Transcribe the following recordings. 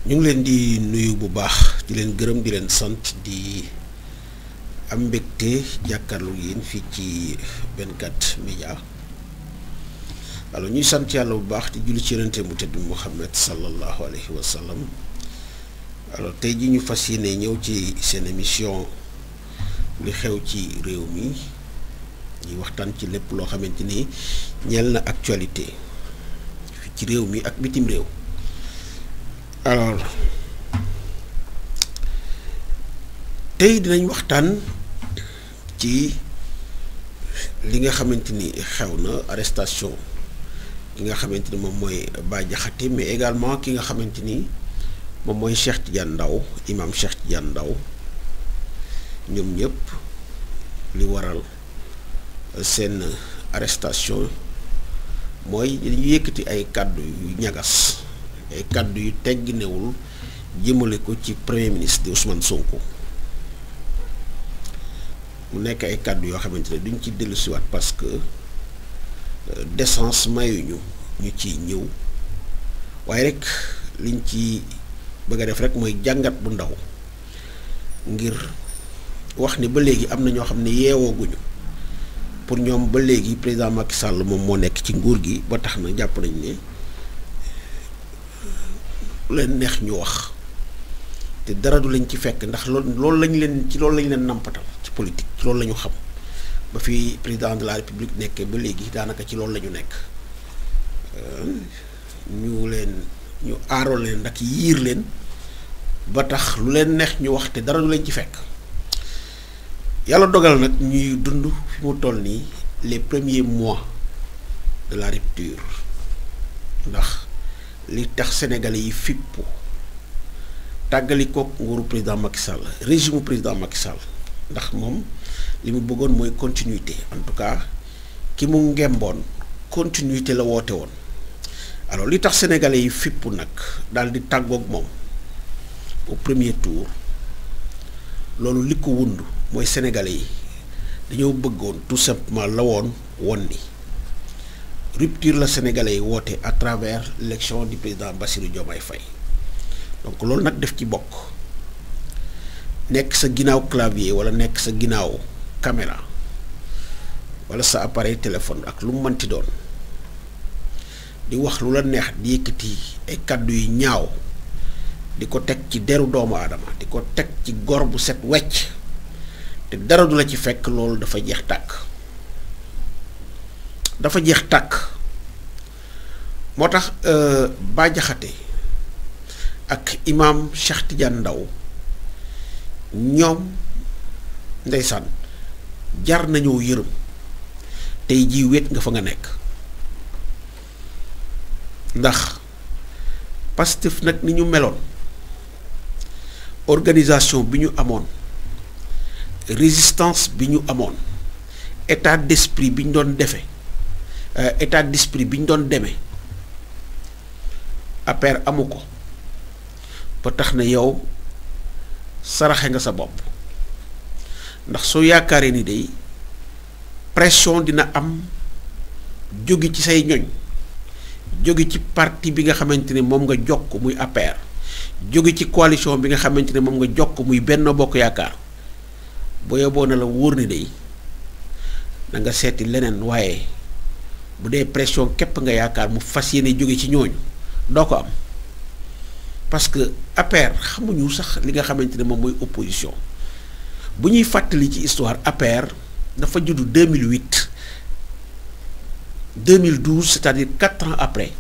ñu ngi leen di nuyu bu baax di leen gërëm di leen sant di am mbégte jàkkaarloo yéen fii ci 24 média alors ñuy sant yàlla bu baax di julli ci yonente mu tedd Muhammad sallallahu alayhi wa sallam. alors tey ji ñu fas yéene ñëw ci seen émission li xew ci réew mi ñuy waxtaan ci lépp loo xamante ni ñeel na actualité fi ci réew mi ak bitim réew. alors tey dinañ waxtaan ci li nga xamante ni xew na arrestation ki nga xamante ni moom mooy Bah Diakhaté, mais également ki nga xamante ni moom mooy Cheikh Tidiane Ndao, imam Cheikh Tidiane Ndao. ñoom ñëpp li waral seen arrestation mooy ñu yëkkati ay kàddu yu ñagas, ay kàddu yu tegginewul jëmale ko ci premier ministre di Ousmane Sonko. mu nekk ay kàddu yoo xamante ne duñ ci dellusiwaat parce que décence mayuñu ñu ci ñëw, waaye rek liñ ci bëgg a def rek mooy jàngat bu ndaw ngir wax ni ba léegi am na ñoo xam ne yeewooguñu. pour ñoom ba léegi président Macky Sall moom moo nekk ci nguur gi ba tax na jàpp nañ ne leen neex ñu wax te dara du lañ ci fekk ndax loolu lañ leen nampatal ci politique, ci loolu la ñu xam ba fi président de la république nekkee ba léegi daanaka ci loolu la ñu nekk. ñu aaroo leen ndax yiir leen ba tax lu leen neex ñu wax te dara du leen ci fekk. yàlla dogal nag ñuy dund fi mu toll nii les premiers mois de la rupture, ndax li tax sénégalais yi fippu tàggali koog nguuru président Macky Sall, régime président Macky Sall, ndax moom li mu bëggoon mooy continuité. en tout cas ki mu ngemboon continuité la woote woon. alors li tax sénégalais yi fippu nag daal di tàggoog moom au premier tour, loolu li ko wund mooy sénégalais yi dañoo bëggoon tout simplement la woon ni rupture la sénégalais yi woote à travers l'élection du président Bassirou Diomaye Faye. donc loolu nag def ci bokk nekk sa ginnaaw clavier wala nekk sa ginnaaw caméra wala sa appareil téléphone ak lu mu mënti doon di wax lu la neex, di yëkkati ay kàddu yu ñaaw di ko teg ci deru doomu aadama, di ko teg ci gor bu set wecc te dara du la ci fekk. loolu dafa jeex tàkk moo tax Bah Diakhaté ak imam Cheikh Tidiane Ndao ñoom ndeysaan jar nañoo yërëm. tey jii wéet nga fa nga nekk ndax Pastef nag ni ñu meloon, organisation bi ñu amoon, résistance bi ñu amoon, état d'esprit bi ñu doon defee, état d'esprit bi ñu doon demee, APR amu ko ba tax na yow saraxe nga sa bopp. ndax soo yaakaaree ni day pression dina am jóge ci say ñoñ, jóge ci parti bi nga xamante ne moom nga jokk muy APR, jóge ci coalition bi nga xamante ne moom nga jokk muy Benno Bokk Yaakaar, boo yóbboo na la wóor ni day da nga seeti leneen. waaye bu dee pression képp nga yaakaar mu fas yéene jóge ci ñooñu doo ko am, parce que APR xamuñu sax li nga xamante ne moom mooy opposition. bu ñuy fàttali ci histoire, APR dafa juddu 2008 2012, c'est-à-dire 4 ans après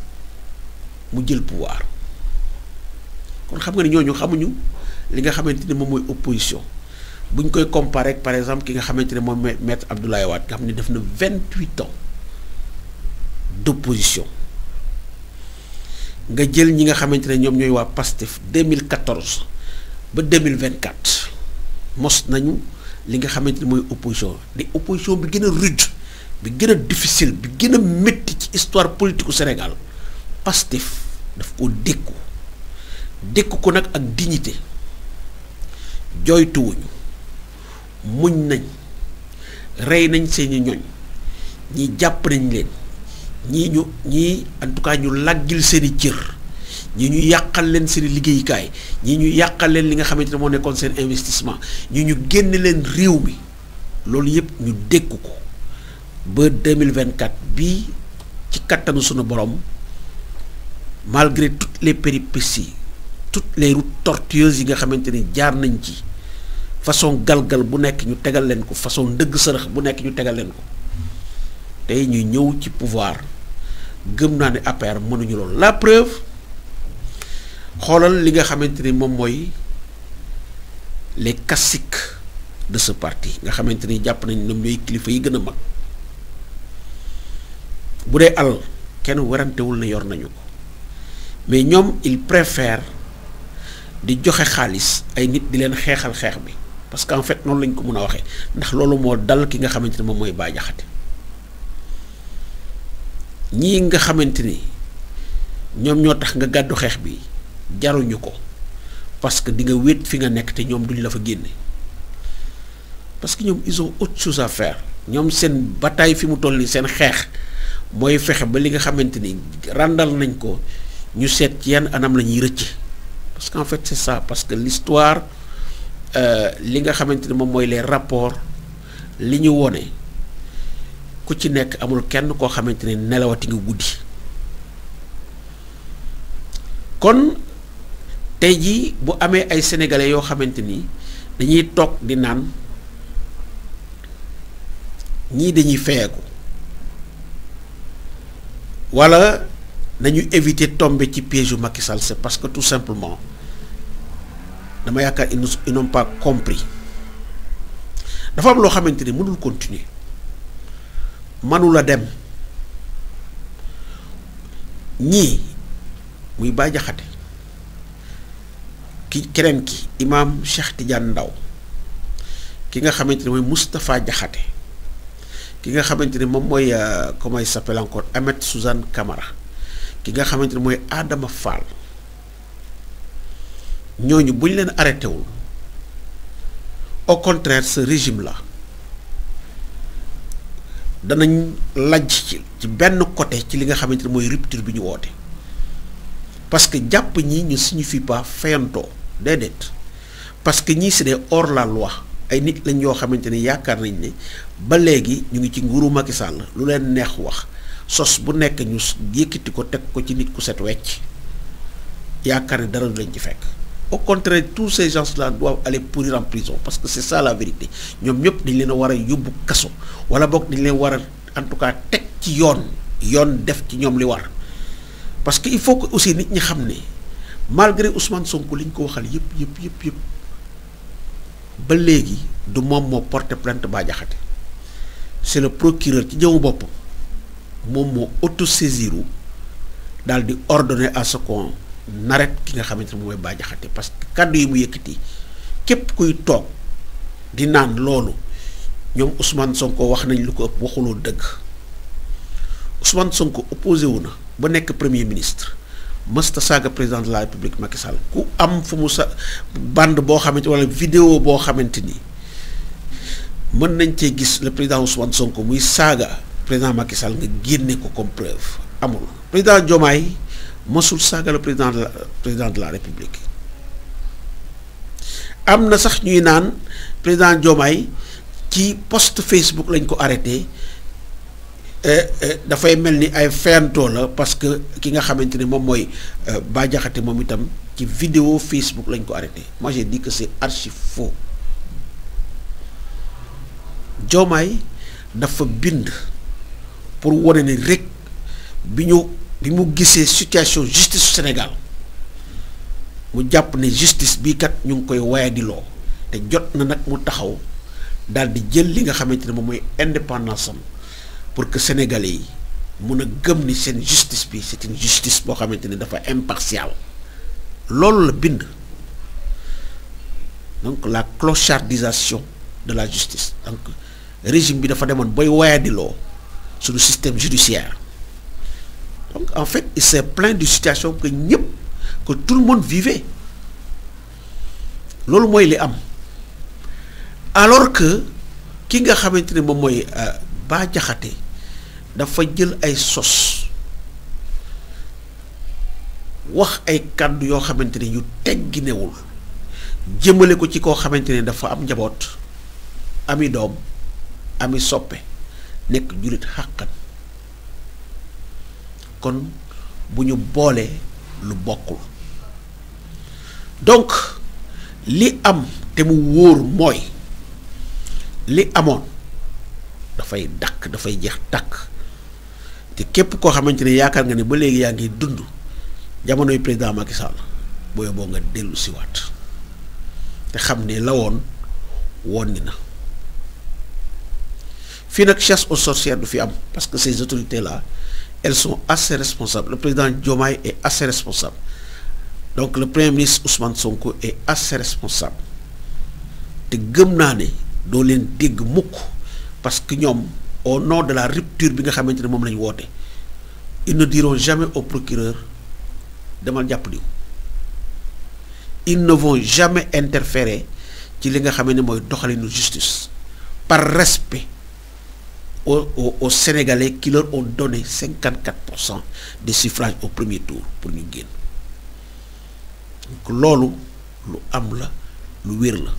mu jël pouvoir. kon xam nga ni ñooñu xamuñu li nga xamante ne moom mooy opposition. bu ñu koy comparer par exemple ki nga xamante ne moom maître Abdoulaye Wade nga xam ne def na 28 ans d'opposition. nga jël ñi nga xamante ne ñoom ñooy waa Pastef 2014 ba 2024 mos nañu li nga xamante ne mooy opposition. di opposition bi gën a rude, bi gën a difficile, bi gën a métti ci histoire politique u Sénégal. Pastef daf ko dékku ko nag ak dignité. jooytuwuñu, muñ nañ, rey nañ seeni ñoñ, ñi jàpp nañ leen, ñii en tout cas ñu làggil seeni cër, ñii ñu yàqal leen seen liggéeyukaay ñii ñu yàqal leen li nga xamante ne moo nekkoon seen investissement ñii ñu génn leen réew mi loolu yëpp ñu dégg ko ba 2024 bii ci kattanu sunu borom malgré toutes les péripéties toutes les routes tortueuses yi nga xamante ni jaar nañ ci façon galgal bu nekk ñu tegal leen ko façon ndëgg sërëx bu nekk ñu tegal leen ko tey ñuy ñëw ci pouvoir gëm naa ne APR mënuñu loolu la preuve xoolal li nga xamante ni moom mooy les caciques de ce parti nga xamante ni jàpp nañ ñoom ñooy kilifa yi gën a mag bu dee alal kenn werantewul ne yor nañu ko mais ñoom il préfère di joxe xaalis ay nit di leen xeexal xeex bi parce que en fait noonu lañ ko mën a waxee ndax loolu moo dal ki nga xamante ni moom mooy Bah Diakhaté ñii nga xamante ni ñoom ñoo tax nga gàddu xeex bi jaruñu ko parce que di nga wéet fi nga nekk te ñoom duñ la fa génne parce que ñoom ils ont autre chose à faire ñoom seen bataille fi mu toll nii seen xeex mooy fexe ba li nga xamante ni ràndal nañ ko ñu seet ci yan anam la ñuy rëcc parce qu'en fait c'est ça parce que l'histoire li nga xamante ni moom mooy les rapports li ñu wone ku ci nekk amul kenn koo xamante ne nelawati nga guddi kon tey jii bu amee ay sénégalais yoo xamante ni dañuy toog di naan ñii dañuy feyeeku wala nañu éviter tomber ci piège yu Macky Sall c'est parce que tout simplement dama yaakaar ils n'ont pas compris dafa am loo xamante ni mënul continuer mënula dem ñii muy Bah Diakhaté ki keneen ki imam Cheikh Tidiane Ndaw ki nga xamante ni mooy Moustapha Diakhaté ki nga xamante ni moom mooy comment il s'appelle encore Ahmed Suzanne Camara ki nga xamante ni mooy Adama Fall ñooñu bu ñu leen arrêté wul au contraire ce régime là danañ lajj ci benn côté ci li nga xamante ni mooy rupture bi ñu woote parce que jàpp ñi ne signifie pas fayantoo déedéet parce que ñii c'est des hors la loi ay nit lañ yoo xamante ni yaakaar nañ ne ba léegi ñu ngi ci nguuru Macky Sall lu leen neex wax sos bu nekk ñu yëkkati ko teg ko ci nit ku set wecc yaakaar ne dara du leen ci fekk au contraire tous ces gens-là doivent aller pourrir en prison parce que c'est ça la vérité ñoom ñëpp dañ leen a war a yóbbu kaso wala boog dañ leen war a en tout cas teg ci yoon def ci ñoom li war parce que il faut que aussi nit ñi xam ne malgré Ousmane Sonko li ñu ko waxal yëpp ba léegi du moom moo porté plainte Bah Diakhaté c'est le procureur ci jëmu bopp moom moo autosaisiru daal di ordonner à ce qu'on arrête ki nga xamante ne mooy Bah Diakhaté parce que kàddu yi mu yëkkati képp kuy toog di naan loolu ñoom Ousmane Sonko wax nañ lu ko ëpp waxuloo dëgg Ousmane Sonko opposé wu na ba nekk premier ministre mësta saaga président de la république Macky Sall ku am fu mu sa bande boo xamante wala vidéo boo xamante ni mën nañ cee gis le président Ousmane Sonko muy saaga président Macky Sall nga génne ko comme preuve amul. président Diomaye mësul saaga le président de la république am na sax ñuy naan président Diomaye ci post Facebook lañ ko arrêté. dafay mel ni ay fayantoo la parce que ki nga xamante ne moom mooy Bah Diakhaté moom itam ci vidéo Facebook lañ ko arrêté moi j'ai dit que c'est archi faux Diomaye dafa bind pour wane ne rek bi mu gisee situation justice Sénégal mu jàpp ne justice bii kat ñu ngi koy wayadiloo te jot na nag mu taxaw daal di jël li nga xamante ne moom mooy indépendance am pour que sénégalais yi mun a gëm ni seen justice bi c'est une justice boo xamante ne dafa impartial loolu la bind donc la clochardisation de la justice donc régime bi dafa demoon booy wayadiloo suñu système judiciaire donc en fait il s'est plaint de situation que tout le monde vivait loolu mooy li am alors que ki nga xamante ne moom mooy Bah Diakhaté dafa jël ay sos wax ay kàddu yoo xamante ne yu tegginewul jëmale ko ci koo xamante ne dafa am njaboot ami doom ami soppe nekk jullit xàqan kon bu ñu boolee lu bokkul donc li am te mu wóor mooy li amoon dafay dakk dafay jeex takk te képp koo xamante ne yaakaar nga ne ba léegi yaa ngi dund jamonoy président Macky Sall booy boo nga dellu siwaat te xam ne la woon ni na fii nag chasse aux sorcières du fi am parce que ces autorités là elles sont assez responsables le président Diomaye est assez responsable donc le premier ministre Ousmane Sonko est assez responsable te gëm naa ne doo leen dégg mukk parce que ñoom au nom de la rupture bi nga xamante ne moom la ñu woote ils ne diront jamais au procureur demal jàpp diw ils ne vont jamais interférer ci li nga xam ne mooy doxalinu justice par respect aux Sénégalais qui leur ont donné 54% des suffrages au premier tour pour ñu génn donc loolu lu am la lu wér la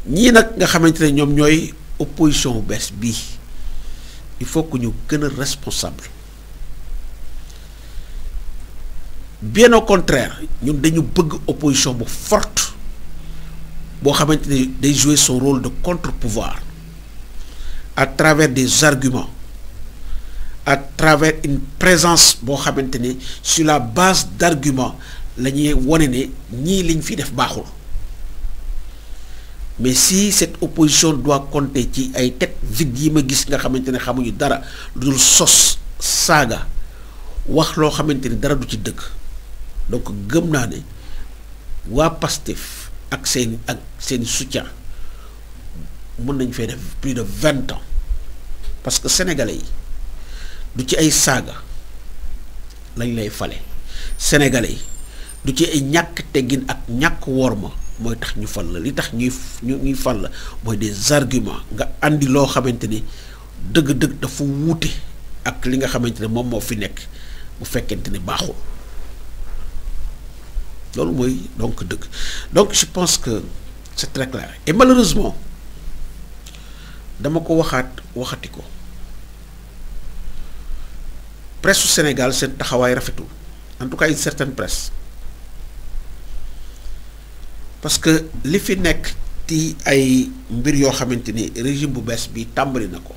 ñii nag nga xamante ne ñoom ñooy opposition bu bees bii il faut que ñu gën a responsable bien au contraire ñun dañu bëgg opposition bu forte boo xamante ne day jouer son rôle de contre-pouvoir à travers des arguments à travers une présence boo xamante ne sur la base d'arguments la ñuy wane ne ñii liñ fi def baaxul mais si cette opposition doit compter ci ay têtes vides yi ma gis nga xamante ne xamuñu dara lu dul sos saaga wax loo xamante ni dara du ci dëgg donc gëm naa ne waa Pastef ak seeni soutien mën nañ fay def plus de 20 ans parce que sénégalais yi du ci ay saaga lañ lay fale sénégalais yi du ci ay ñàkk teggin ak ñàkk worma mooy tax ñu fal la li tax ñuy fal la mooy des arguments nga andi loo xamante ni dëgg-dëgg dafa wuute ak li nga xamante ne moom moo fi nekk bu fekkente ne baaxul loolu mooy donc dëgg donc je pense que c'est très clair et malheureusement dama ko waxati ko presse su Sénégal seen taxawaay rafetul en tout cas une certaine presse parce que li fi nekk ci ay mbir yoo xamante ni régime bu bees bi tàmbali na ko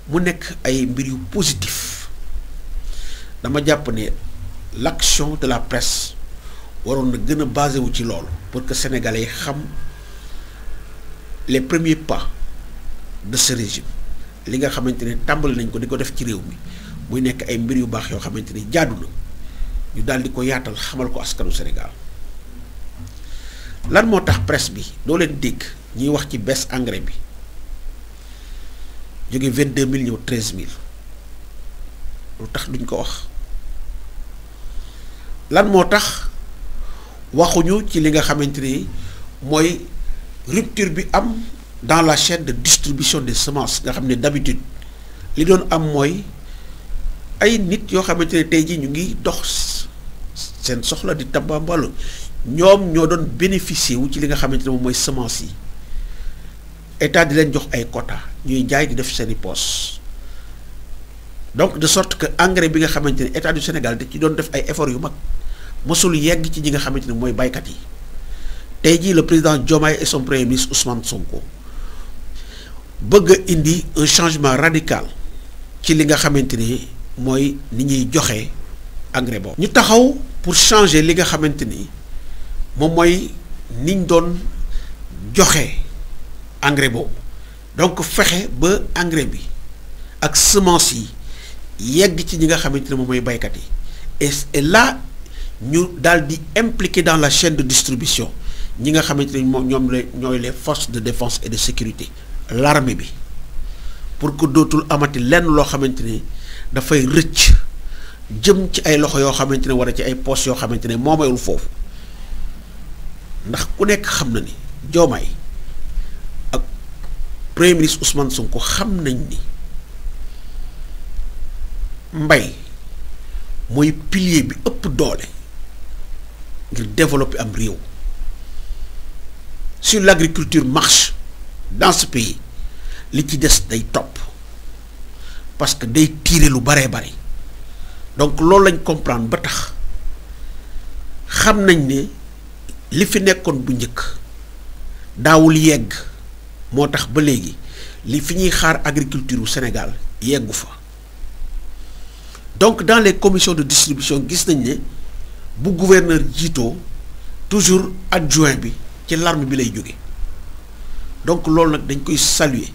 mu nekk ay mbir yu positif dama jàpp ne l'action de la presse waroon na gën a basé wu ci loolu pour que sénégalais xam les premiers pas de ce régime li nga xamante ne tàmbali nañ ko di ko def ci réew mi muy nekk ay mbir yu baax yoo xamante ni jaadu na ñu daal di ko yaatal xamal ko askanu Sénégal lan moo tax presse bi doo leen dégg ñuy wax ci baisse engrais bi jóge 22000 ñëw 13000 lu tax duñ ko wax lan moo tax waxuñu ci li nga xamante ni mooy rupture bi am dans la chaîne de distribution des semences nga xam ne d'habitude li doon am mooy ay nit yoo xamante ne tey jii ñu ngi dox seen soxla di tambambalu ñoom ñoo doon bénéficier wu ci li nga xamante ne moom mooy semence yi état di leen jox ay quota ñuy jaay di def seeni poches donc de sorte que engrais bi nga xamante ne état du Sénégal da ci doon def ay efforts yu mag mosul yegg ci ñi nga xamante ne mooy baykat yi tey jii le président Diomaye et son premier ministre Ousmane Sonko bëgg a indi un changement radical ci li nga xamante ni mooy ni ñuy joxe engrais boobu. ñu taxaw pour changer li nga xamante ni moom mooy niñ doon joxe engrais boobu donc fexe ba engrais bi ak semence yi yegg ci ñi nga xamante ne moom mooy baykat yi et là ñu daal di impliqué dans la chaîne de distribution ñi nga xamante ne moom ñooy les forces de défense et de sécurité l'armée bi pour que dootul amati lenn loo xamante ne dafay rëcc jëm ci ay loxo yoo xamante ne wala ci ay postes yoo xamante ne moomayul foofu ndax ku nekk xam na ni Diomaye ak premier ministre Ousmane Sonko xam nañ ni mbay mooy pilier bi ëpp doole ngir développer am réew. Si l'agriculture marche dans ce pays li ci des day topp parce que day tirer lu baree bari donc loolu lañ comprendre ba tax xam nañ ne li fi nekkoon bu njëkk daawul yegg moo tax ba léegi li fi ñuy xaar agriculture au Sénégal yeggu fa. Donc dans les commissions de distribution gis nañ ne bu gouverneur jiitoo toujours adjoint bi ci l'arme bi lay jóge donc loolu nag dañ koy saluer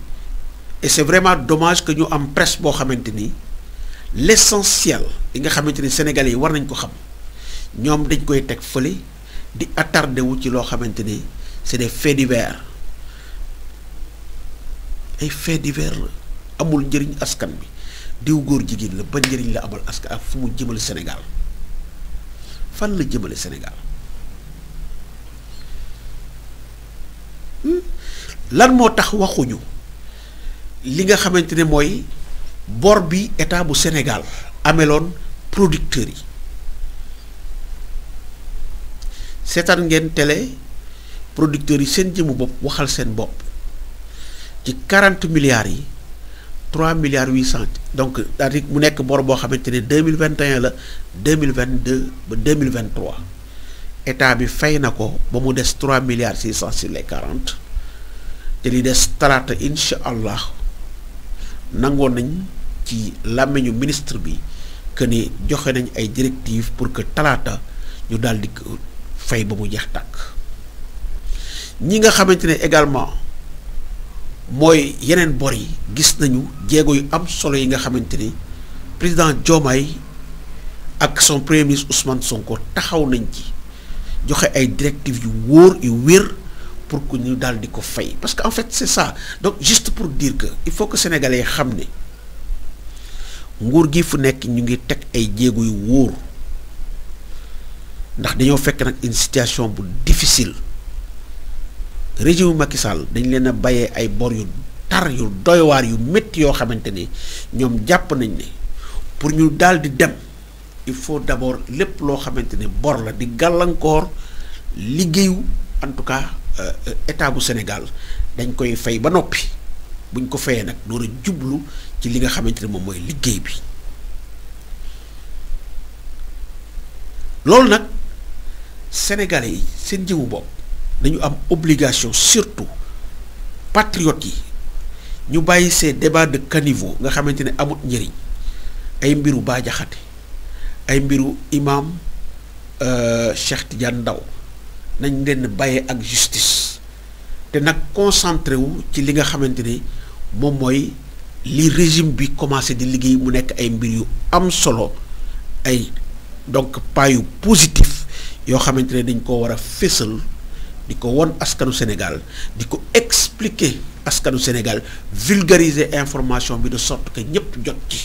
et c'est vraiment dommage que ñu am presse boo xamante ni l'essentiel yi nga xamante ni sénégalais yi war nañ ko xam ñoom dañ koy teg fële di attardé wu ci loo xamante ni c'est des faits divers ay faits divers la amul njëriñ askan bi diw góor jigéen la ba njëriñ la amal askan ak fu mu jëmale Sénégal fan la jëmale Sénégal lan moo tax waxuñu li nga xamante ne mooy bor bi état bu Sénégal ameloon producteurs yi seetaan ngeen télé producteurs yi seen jëmu bopp waxal seen bopp ci 40 milliards yi 3 milliards 800 donc c'est-à-dire mu nekk bor boo xamante ne 2021 la 2022 ba 2023 état bi fay na ko ba mu des 3 milliards 600 sur les 40 te li des talaata incha allah nangoon nañ ci làmmiñu ministre bi que ni joxe nañ ay directives pour que talaata ñu daal di fay ba mu jeex tàkk ñi nga xamante ne également mooy yeneen bor yi gis nañu jéego yu am solo yi nga xamante ni président Diomaye ak son premier ministre Ousmane Sonko taxaw nañ ci joxe ay directives yu wóor yu wér pour que ñu daal di ko fay parce que en fait c'est ça donc juste pour dire que il faut que sénégalais xam ne nguur gi fu nekk ñu ngi teg ay jéego yu wóor ndax dañoo fekk nag une situation bu difficile régime Macky Sall dañ leen a bàyyee ay bor yu tar yu doywaar yu métti yoo xamante ni ñoom jàpp nañ ne pour ñu daal di dem il faut d'abord lépp loo xamante ne bor la di gàllankoor liggéeyu en tout cas état bu Sénégal dañ koy fay ba noppi buñ ko fayee nag door a jublu ci li nga xamante ne moom mooy liggéey bi loolu nag sénégalais yi seen jëmu bopp dañu am obligation surtout patriotes yi ñu bàyyi ces débats de caniveau nga xamante ne amut njëriñ ay mbiru Bah Diakhaté ay mbiru imam Cheikh Tidiane Ndao nañ leen bàyyee ak justice te nag concentré wu ci li nga xamante ne moom mooy li régime bi commencé di liggéey mu nekk ay mbir yu am solo ay donc pas yu positif yoo xamante ne dañ ko war a fésal di ko won askanu Sénégal di ko expliquer askanu Sénégal vulgariser information bi de sorte que ñëpp jot ci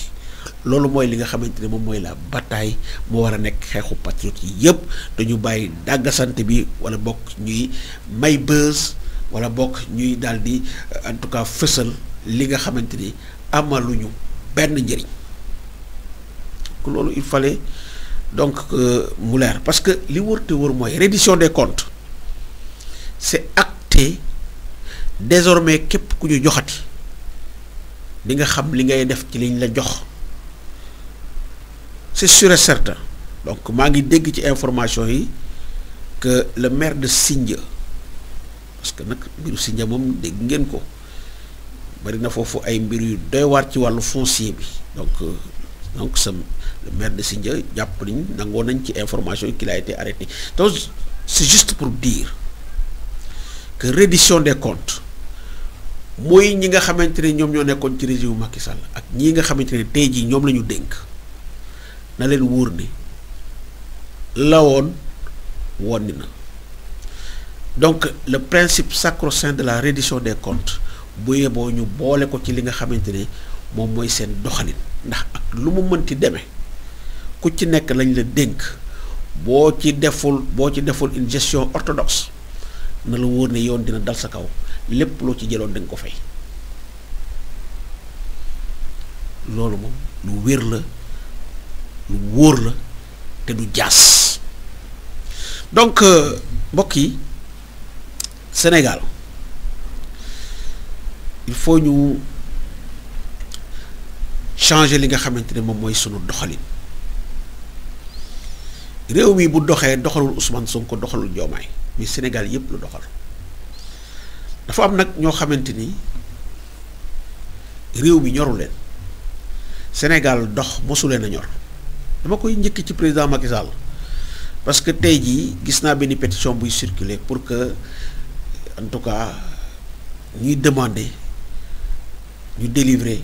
loolu mooy li nga xamante ne moom mooy la bataille moo war a nekk xeexu patriote yi yëpp dañu bàyyi dàggasante bi wala bokk ñuy may buzz wala bokk ñuy daal di en tout cas fësal li nga xamante ni amaluñu benn njëriñ loolu il fallait donc mu leer parce que li wër te wër mooy reddition des comptes c'est acté désormais képp ku ñu joxati di nga xam li ngay def ci liñ la jox c'est sûr et certain donc maa ngi dégg ci information yi que le maire de Sindia parce que nag mbiru Sindia moom dégg ngeen ko bari na foofu ay mbir yu doy waar ci wàllu foncier bi donc le maire de Sindia jàpp nañ nangoo nañ ci information yi qu'il a été arrêté donc c'est juste pour dire que reddition des comptes mooy ñi nga xamante ne ñoom ñoo nekkoon ci régime Macky Sall ak ñii nga xamante ne tey jii ñoom la ñu dénk na leen wóor ni la woon wonni na donc le principe sacro-saint de la reddition des comptes bu yeboo ñu boole ko ci li nga xamante ne moom mooy seen doxalin ndax ak lu mu mënti demee ku ci nekk lañ la dénk boo ci deful une gestion orthodoxe na la wóor ne yoon dina dal sa kaw lépp loo ci jëloon da nga ko fay loolu moom lu wér la lu wóor la te du jaas. Donc mbokk yi Sénégal il faut ñu changer li nga xamante ne moom mooy sunu doxalin. réew mi bu doxee doxalul Ousmane Sonko doxalul Diomaye mais Sénégal yépp lu doxal. dafa am nag ñoo xamante ni réew mi ñoru leen Sénégal dox mosu leen a ñor dama koy njëkk ci président Macky Sall parce que tey jii gis naa benn pétition buy circuler pour que en tout cas ñuy demander ñu délivrer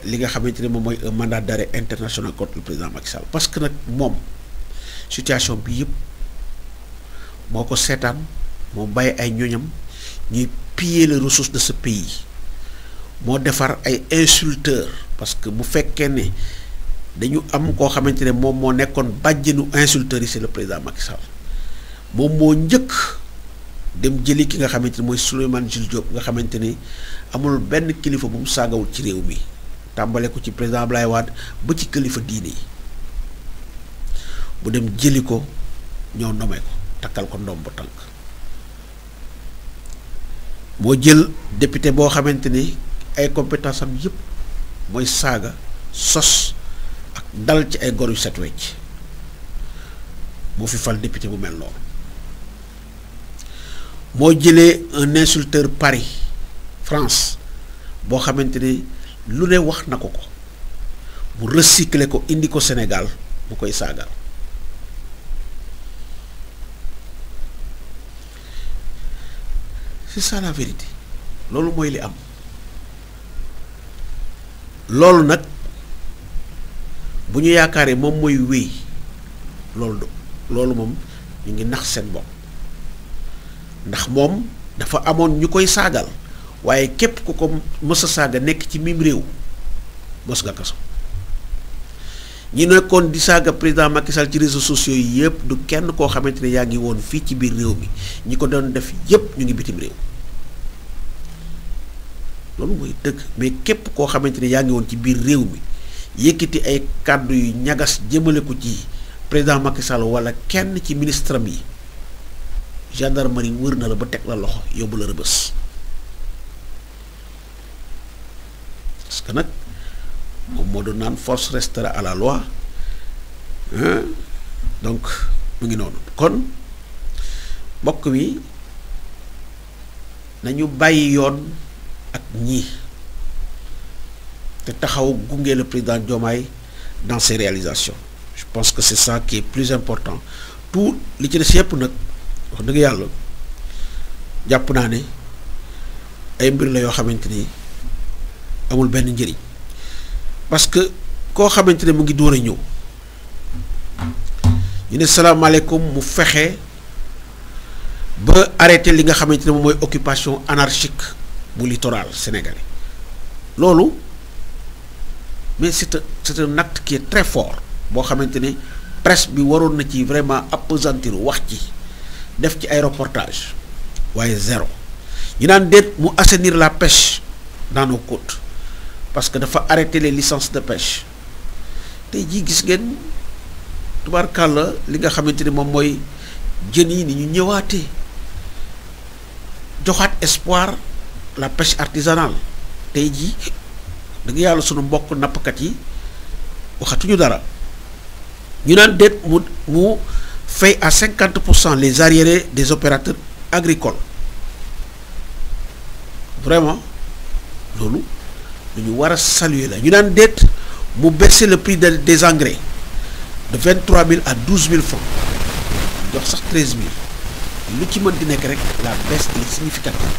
li nga xamante ne moom mooy un mandat d'arrêt international contre le président Macky Sall parce que nag moom situation bi yëpp moo ko seetaan moo bàyyi ay ñoñam ñuy piller les ressources de ce pays moo defar ay insulteurs parce que bu fekkee ne dañu am koo xamante ne moom moo nekkoon bàjjenu insulteurs yi c'est le président Macky Sall moom moo njëkk dem jëli ki nga xamante ne mooy Souleymane Jules Diop nga xamante ni amul benn kilifa bu mu saagawul ci réew mi tàmbale ko ci président Ablaye Wade ba ci kilifa diine yi bu dem jëli ko ñoo nomee ko takkal ko ndomb tànk moo jël député boo xamante ni ay compétence am yëpp mooy saaga sos ak dal ci ay gor yu set wecc moo fi fal député bu mel noonu moo jëlee un insulteur Paris France boo xamante ni lu ne wax na ko mu recycler ko indi ko Sénégal mu koy saagal c'est ça la vérité loolu mooy li am loolu nag bu ñu yaakaaree moom mooy wéy loolu moom ñu ngi nax seen bopp ndax moom dafa amoon ñu koy saagal waaye képp ku ko mës a saaga nekk ci mim réew mës nga kaso ñi nekkoon di saaga président Macky Sall ci réseaux sociaux yi yëpp du kenn koo xamante ne yaa ngi woon fii ci biir réew mi ñi ko doon def yëpp ñu ngi bitim réew loolu mooy dëgg mais képp koo xamante ne yaa ngi woon ci biir réew mi yëkkati ay kàddu yu ñagas jëmale ko ci président Macky Sall wala kenn ci ministre am yi gendarmerie wër na la ba teg la loxo yóbbu la rëbës parce que nag moom moo doon naan force restera à la loi donc mu ngi noonu kon mbokk mi nañu bàyyi yoon ak ñii te taxaw gunge le président Diomaye dans ses réalisations je pense que c'est ça qui est plus important tout li ci des yëpp nag wax dëgg yàlla jàpp naa ne ay mbir la yoo xamante ni amul benn njëriñ parce que koo xamante ne mu ngi door a ñëw ñu ne salaamaaleykum mu fexe ba arrêté li nga xamante ne moom mooy occupation anarchique bu littoral sénégalais loolu mais c'est un acte qui est très fort boo xamante ne presse bi waroon na ci vraiment appesantir wax ci def ci ay reportage waaye zéro ñu naan déet mu assainir la pêche dans nos côtes parce que dafa arrêter les licences de pêche tey jii gis ngeen tubaarkàlla li nga xamante ne moom mooy jën yi ni ñu ñëwaatee joxaat espoir la pêche artisanale tey jii da nga yàlla sunu mbokk nappkat yi waxatuñu dara ñu naan déet mu fay à 50% les arriérés des opérateurs agricoles vraiment loolu lu ñu war a saluer la ñu naan déet mu baisser le prix des engrais de 23 000 à 12 000 francs jox sax 13 000 lu ci mën di nekk rek la baisse est significative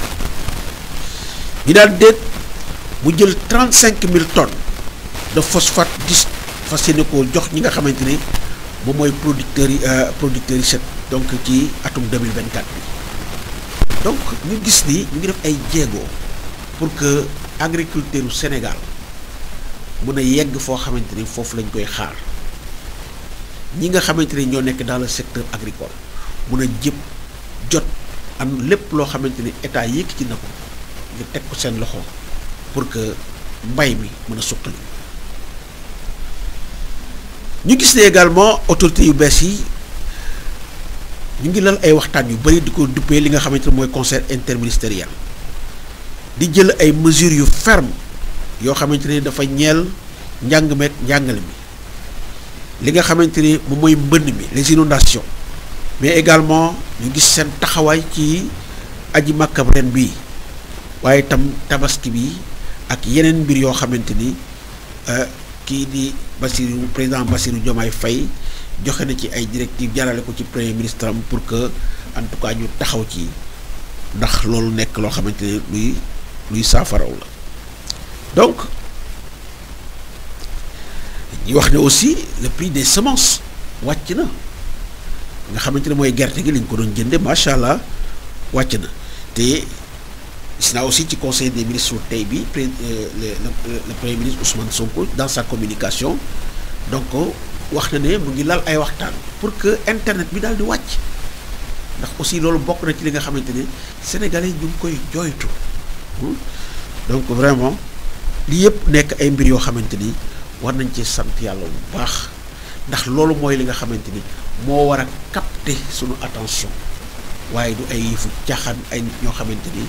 ñu naan déet mu jël 35 000 tonnes de phosphate dis fas yéene koo jox ñi nga xamante ne moom mooy producteurs yi set donc ci atum 2024 bi donc ñu gis ni ñu ngi def ay jéego pour que agriculteur u Sénégal mën a yegg foo xamante ni foofu lañ koy xaar ñi nga xamante ne ñoo nekk dans le secteur agricole mën a jot am lépp loo xamante ni état yëkkati na ko nga teg ko seen loxo pour que mbay mi mën a suqali ñu gis ne également autorités yu bees yi ñu ngi lal ay waxtaan yu bari di ko duppee li nga xamante ne mooy conseil interministériel di jël ay mesures yu ferme yoo xamante ne dafa ñeel njàng meek njàngale mi li nga xamante ni moom mooy mbënn mi les inondations mais également ñu gis seen taxawaay ci aji màkkam ren bii waaye itam tabaski bi ak yeneen mbir yoo xamante ni kii di président Bassirou Diomaye Faye joxe na ci ay directives jarale ko ci premier ministre am pour que en tout cas ñu taxaw ci ndax loolu nekk loo xamante ne luy saafaraw la donc ñu wax ne aussi le prix des semences wàcc na nga xamante ne mooy gerte gi li ñu ko doon jënde macha allah wàcc na te gis naa aussi ci conseil des ministres tey bi le premier ministre Ousmane Sonko dans sa communication donc wax na ne mu ngi lal ay waxtaan pour que internet bi daal di wàcc ndax aussi loolu bokk na ci li nga xamante ne sénégalais ñu ngi koy jooytu donc vraiment li yëpp nekk ay mbir yoo xamante ni war nañ ci sant yàlla bu baax ndax loolu mooy li nga xamante ni moo war a capter sunu attention waaye du ay yëfu caaxaan ay nit ñoo xamante ni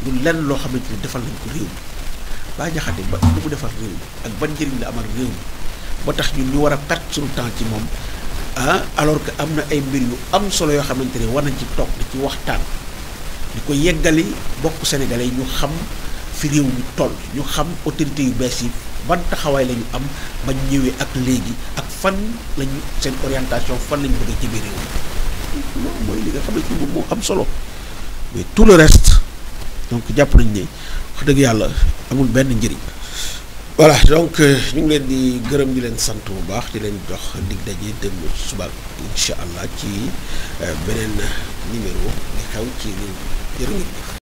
du lenn loo xamante ni defal nañ ko réew mi Bah Diakhaté ba lu mu defar réew mi ak ban njëriñ la amal réew mi ba tax ñun ñu war a perte sunu temps ci moom alors que am na ay mbir yu am solo yoo xamante ni war nañ ci toog di ci waxtaan di ko yeggali bokk sénégalais yi ñu xam fi réew mi toll ñu xam autorités yu bees yi ban taxawaay la ñu am ba ñëwee ak léegi ak fan lañu seen orientation fan lañu bëgg ci biir réew mi loolu mooy li nga xamante ni moom moo am solo mais tout le reste donc jàpp nañ ne wax dëgg yàlla amul benn njëriñ. voilà donc ñu ngi leen di gërëm di leen sant bu baax di leen jox dig daje dem suba incha allah ci beneen numéro di xew ci réew mi jërë ngeen jëf